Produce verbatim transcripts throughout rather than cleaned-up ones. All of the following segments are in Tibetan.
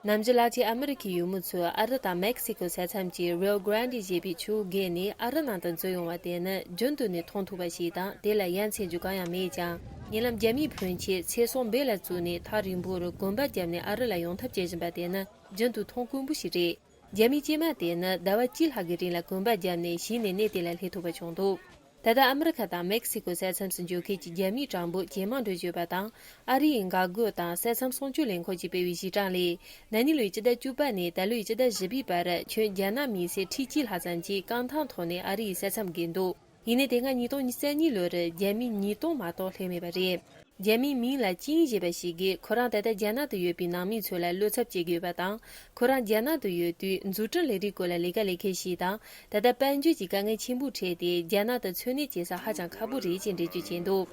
ནམ་རྒྱུན་གླ་ཆའི་ཨ་མི་རི་ཁའི་ཡུལ་མི་ཚོས་ཨ་རི་དང་མེག་སི་ཀོ་ས་མཚམས་ཀྱི་རིའོ་གྷ་རན་ཌི་ཞེས་པའི་ཆུ་བོ་བརྒལ་ནས་ཨ་རི་ནང་དུ་འཛུལ་ཡོང་བ་དེ་ནི་རྒྱུན་དུ་ནས་མཐོང་ཐུབ་པ་ཞིག་དང་། དེ་ལ་ཡ་མཚན་རྒྱུ་གང་ཡང་མེད་ཀྱང་། ཉེ་ལམ་རྒྱ་མིའི་ཕོན་ཆེ་ཚེ་སྲོག་འབེན་ལ་བཙུགས་ནས་ཐག་རིང་པོ་རུ་གོམ་པ་བརྒྱབ་ནས་ཨ་རི་ལ་ཡོང་ཐབས་བྱེད་བཞིན་པ་དེ་ནི་རྒྱུན་དུ་མཐོང་དཀོན་པོ་ཞིག་རེད། རྒྱ་མིའི་སྐྱེས་མ་དེ་ནི་ཟླ་བ་གཅིག་ལྷག་གི་རིང་ལ་གོམ་པ་བརྒྱབ་ནས་གཞི་ནས་གནས་དེ་ལ་སླེབས་ཐུབ་པ་བྱུང་འདུག་ད་ལྟ་ཨ་མི་རི་ཁ་དང་མེག་སི་ཀོ་ས་མཚམས་སུ་འགྱོ་མཁན་གྱི་རྒྱ་མིའི་གྲངས་འབོར་ཇེ་མང་འགྲོ་བཞིན་ཡོད་པ་དང་། ཨ་རི་ཡི་འགག་སྒོ་དང་ས་མཚམས་སྲུང་སྐྱོབ་ལས་ཁུངས་ཀྱིས་སྤེལ་བའི་གཞི་གྲངས་ལས། ན་ནིང་ལོའི་སྤྱི་ཟླ་བཅུ་པ་ནས་ད་ལོའི་སྤྱི་ཟླ་བཞི་པའི་བར་ཁྱོན་རྒྱ་ནག་མི་སེར་ཁྲི་གཅིག་ལྷག་ཙམ་གྱིས་རྐང་ཐང་ཐོག་ནས་ཨ་རི་ཡི་ས་མཚམས་བརྒལ་འདུག་ཡིན་ནའི་དེ་སྔ་ཉིས་སྟོང་ཉེར་གཉིས་ལོར་རྒྱ་མི་ཉིས་སྟོང་མ་གཏོགས་སླེབས་མེད་པ་རེད། རྒྱ་མིའི་མིང་ལ་ཅིང་ཞེས་པ་ཞིག་གིས་ཁོ་རང་ད་ལྟ་རྒྱ་ནག་ཏུ་ཡོད་པའི་ནང་མི་ཚོ་ལ་བློ་འཚབ་བྱེད་ཀྱི་ཡོད་པ་དང་། ཁོ་རང་རྒྱ་ནག་ཏུ་ཡོད་དུས་འཛུགས་སྐྲུན་ལས་རིགས་སྐོར་ལ་ལས་ཀ་ལས་མཁན་ཞིག་དང་། ད་ལྟ་དཔལ་འབྱོར་གྱི་དཀའ་ངལ་ཆེན་པོ་འཕྲད་དེ་རྒྱ་ནག་ཏུ་འཚོ་གནས་བྱེད་ས་ཧ་ཅང་ཁག་པོ་རེད་ཅེས་འགྲེལ་བརྗོད་བྱས་འདུག་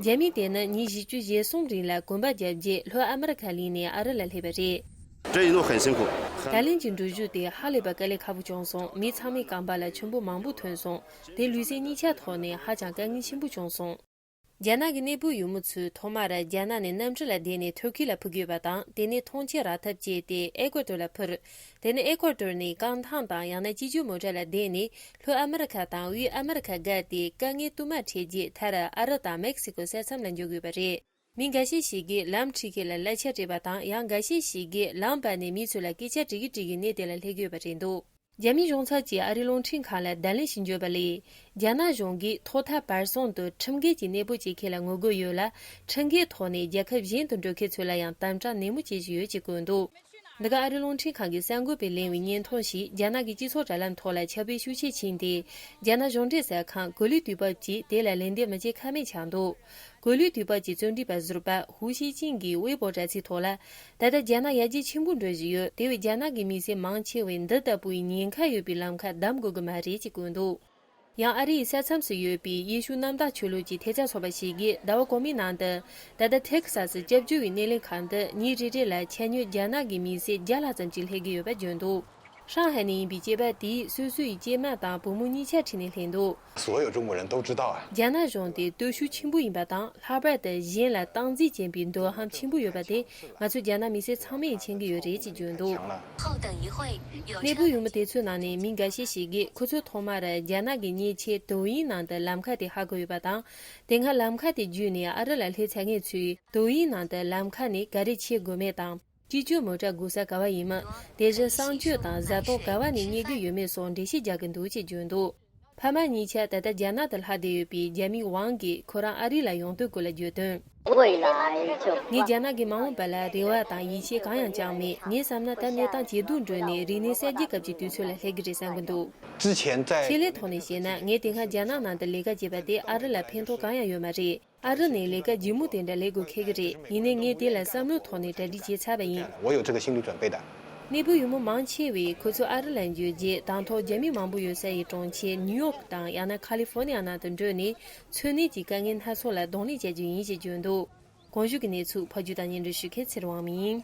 རྒྱ་མི་དེ་ནི་ཉིན་བཞི་བཅུ་ཞེ་གསུམ་རིང་ལ་གོམ་པ་བརྒྱབ་རྗེས་ལྷོ་ཨ་མི་རི་ཁ་གླིང་ནས་ཨ་རི་ལ་སླེབས་པ་རེད། 这一路很辛苦。 ད་ལན་གྱི་འགྲུལ་བཞུད་དེ་ཧ་ལས་པ་དཀའ་ལས་ཁག་པོ་བྱུང་སོང་། མི་ཚང་མའི་རྐང་པ་ལ་ཆུན་པོ་མང་པོ་ཐོན་སོང་། དེ་ལུས་སེམས་གཉིས་ཆ་ཐོག་ནས་ཧ་ཅང་དཀའ་ངལ་ཆེན་པོ་བྱུང་སོང་། རྒྱ་ནག་གི་གནས་སྤོས་ཡུལ་མི་ཚོས་ཐོག་མར་རྒྱ་ནག་ནས་གནམ་གྲུ་ལ་བསྡད་ནས་ཐུར་ཁེ་ལ་འཕུར་གྱི་ཡོད་པ་དང་། དེ་ནས་ཐོངས་མཆན་རག་ཐབས་བྱས་ཏེ་ཨེ་ཀོ་ཏོར་ལ་འཕུར། དེ་ནས་ཨེ་ཀོ་ཏོར་ནས་རྐང་ཐང་དང་ཡང་ན་སྐྱིད་ཆུ་མོ་ཊ་ལ་བསྡད་ནས་ལྷོ་ཨ་མི་རི་ཁ་དང་དབུས་ཨ་མི་རི་ཁ་བརྒལ་ཏེ་དཀའ་ངལ་དུ་མ་འཕྲད་རྗེས་མཐར་ཨ་རི་དང་མེག་སི་ཀོ་ས་མཚམས་ལ་འཇུག་དགོས་པ་རེད། མི་འགའ་ཤས་ཤིག་གིས་ལམ་ཁྲིད་མཁན་ལ་གླ་ཆ་སྤྲད་པ་དང་། ཡང་འགའ་ཤས་ཤིག་གིས་ལམ་བར་ནས་མི་ཚོ་ལ་སྐད་ཆ་དྲི་གིན་དྲི་གིན་གནས་དེ་ལ་སླེབས་ཀྱི་ཡོད་པ་རེད་འདུག་རྒྱ་མིའི་གཞུང་ཚབ་ཀྱིས་ཨ་རིའི་རླུང་འཕྲིན་ཁང་ལ་བརྡ་ལན་ཞིག་བརྗོད་པ་ལས། རྒྱ་ནག་གཞུང་གིས་ཐོག་མཐའ་བར་གསུམ་དུ་ཁྲིམས་འགལ་གྱི་གནས་སྤོ་བྱེད་མཁན་ལ་ངོ་རྒོལ་ཡོད་ལ། ཁྲིམས་འགལ་ཐོག་ནས་རྒྱལ་ཁབ་གཞན་དུ་འགྲོ་མཁན་ཚོ་ལ་ཡང་དམ་དྲག་ནན་མོ་བྱེད་བཞིན་ཡོད་ཅེས་བཀོད་འདུག་འདི་ག་ཨ་རིའི་རླུང་འཕྲིན་ཁང་གི་གསར་འགོད་པས་ལེན་པའི་བརྙན་ཐུང་ཞིག་རྒྱ་ནག་གི་སྤྱི་ཚོགས་དྲ་ལམ་ཐོག་ལ་ཁྱབ་སྤེལ་ཤུགས་ཆེ་ཕྱིན་ཏེ། རྒྱ་ནག་གཞུང་འབྲེལ་གསར་ཁང་གོ་ལའི་དུས་བབ་ཀྱིས་དེ་ལ་ལན་འདེབས་མི་བྱེད་ཁ་མེད་ཆགས་འདུག་གོ་ལའི་དུས་བབ་ཀྱི་རྩོམ་སྒྲིག་པ་ཟུར་པ་ཧུའུ་ཤིས་ཅིན་གྱིས་ཝེ་པོ་དྲ་ཚིགས་ཐོག་ལ། ད་ལྟ་རྒྱ་ནག་ཡར་རྒྱས་ཆེན་པོ་འགྲོ་བཞིན་ཡོད། དེ་བས་རྒྱ་ནག་གི་མི་སེར་མང་ཆེ་བས་འདི་ལྟ་བུའི་ཉེན་ཁ་ཡོད་པའི་ལམ་ཁ་བདམས་དགོས་ཀྱི་མ་རེད་ཅེས་བཀོད་འདུག་ཡང་ཨ་རི་ཡི་ས་མཚམས་སུ་ཡོད་པའི་ཡེ་ཤུ་གནམ་བདག་ཆོས་ལུགས་ཀྱི་ཐེབས་རྩ་ཚོགས་པ་ཞིག་གིས་ཟླ་བ་གོང་མའི་ནང་དུ། ད་ལྟ་ཐེག་སཱ་སི་སྐྱབས་བཅོལ་བའི་སྣེ་ལེན་ཁང་དུ་ཉིན་རེ་རེ་ལ་ཆ་སྙོམས་རྒྱ་ནག་གི་མི་སེར་བརྒྱ་ལྷག་ཙམ་ཞིག་སླེབས་ཀྱི་ཡོད་པ་བརྗོད་འདུག་ཧྲང་ཧའེ་ནས་ཡིན་པའི་སྐྱེས་པ་དེས་སོ་སོའི་སྐྱེས་མ་དང་བུ་མོ་གཉིས་ཆ་ཁྲིད་ནས་སླེབས་འདུག 所有中国人都知道啊。 རྒྱ་ནག་གཞུང་དེ་སྟོབས་ཤུགས་ཆེན་པོ་ཡིན་པ་དང་། ལྷག་པར་དུ་གཞན་ལ་སྟངས་འཛིན་ཅན་པའི་འདོད་ཧམ་ཆེན་པོ་ཡོད་པ་དེ་ང་ཚོ་རྒྱ་ནག་མི་སེར་ཚང་མས་མཁྱེན་གྱི་ཡོད་རེད་ཅེས་བརྗོད་འདུག་གནས་སྤོས་ཡུལ་མི་དེ་ཚོའི་ནང་ནས་མི་འགའ་ཤས་ཤིག་གིས་ཁོ་ཚོས་ཐོག་མར་རྒྱ་ནག་གི་མཉེན་ཆས་དོ་དབྱིངས་ནང་དུ་ལམ་ཁ་དེ་ཧ་གོ་ཡོད་པ་དང་། དེ་སྔ་ལམ་ཁ་དེ་བརྒྱུད་ནས་ཨ་རི་ལ་སླེབས་ཚར་མཁན་ཚོས་དོ་དབྱིངས་ནང་དུ་ལམ་ཁ་ནས་ག་རེ་བྱེད་དགོས་མེད་དང་། སྐྱིད་ཆུ་མོ་ཊ་སྒུག་ས་ག་བ་ཡིན་མིན། དེ་བཞིན་གསང་སྤྱོད་དང་བཟའ་བཏུང་ག་བ་ནས་རྙེད་ཀྱི་ཡོད་མེད་སོགས་འགྲེལ་བཤད་རྒྱག་གི་འདུག་ཅེས་བརྗོད་འདུག་ཕ་མ་གཉིས་ཆ་ད་ལྟ་རྒྱ་ནག་ཏུ་ལྷག་བསྡད་ཡོད་པའི་རྒྱ་མི་ཝང་གིས་ཁོ་རང་ཨ་རི་ལ་ཡོང་དོན་སྐོར་ལ་བརྗོད་དོན། ངས་རྒྱ་ནག་གི་མ་འོངས་པ་ལ་རེ་བ་དང་ཡིད་ཆེས་གང་ཡང་བཅངས་མེད། ངས་བསམ་ན་ད་གནས་སྟངས་ཇེ་སྡུག་འགྲོ་ནས་རིག་གནས་གསར་བརྗེ་སྐབས་ཀྱི་དུས་ཚོད་ལ་སླེབས་ཀྱི་རེད་བསམ་གྱི་འདུག་ཆེད་ལས་ཐོག་ནས་བཤད་ན། ངས་དེ་སྔ་རྒྱ་ནག་ནང་དུ་ལས་ཀ་བྱས་པ་དེ་ཨ་རི་ལ་ཕན་ཐོགས་གང་ཡང་ཡོད་མ་རེད། ཨ་རི་ནས་ལས་ཀ་ལྗིད་མོ་དེ་འདྲ་ལས་དགོས་ཁེལ་གྱི་རེད། ཡིན་ནའི་ངས་དེ་ལ་བསམ་བློའི་ཐོག་ནས་གྲ་སྒྲིག་བྱས་ཚར་བ་ཡིན། 我有这个心理准备的。 གནས་སྤོས་ཡུལ་མི་མང་ཆེ་བས་ཁོ་ཚོ་ཨ་རི་ལ་འབྱོར་རྗེས་དང་ཐོག་རྒྱ་མི་མང་པོ་ཡོད་ས་ཡི་གྲོང་ཁྱེར་ནིའུ་ཡོག་དང་ཡང་ན་ཁ་ལི་ཧྥོ་ནི་ཡ་ནང་དུ་འགྲོ་ནས་འཚོ་གནས་ཀྱི་དཀའ་ངལ་སྣ་ཚོགས་ལ་གདོང་ལེན་བྱ་རྒྱུ་ཡིན་ཞེས་བརྗོད་འདུག་གོང་ཞུས་ཀྱི་གནས་ཚུལ་ཕབ་སྒྱུར་དང་སྙན་སྒྲོན་ཞུ་མཁན་ཚེ་རིང་དབང་མོ་ཡིན།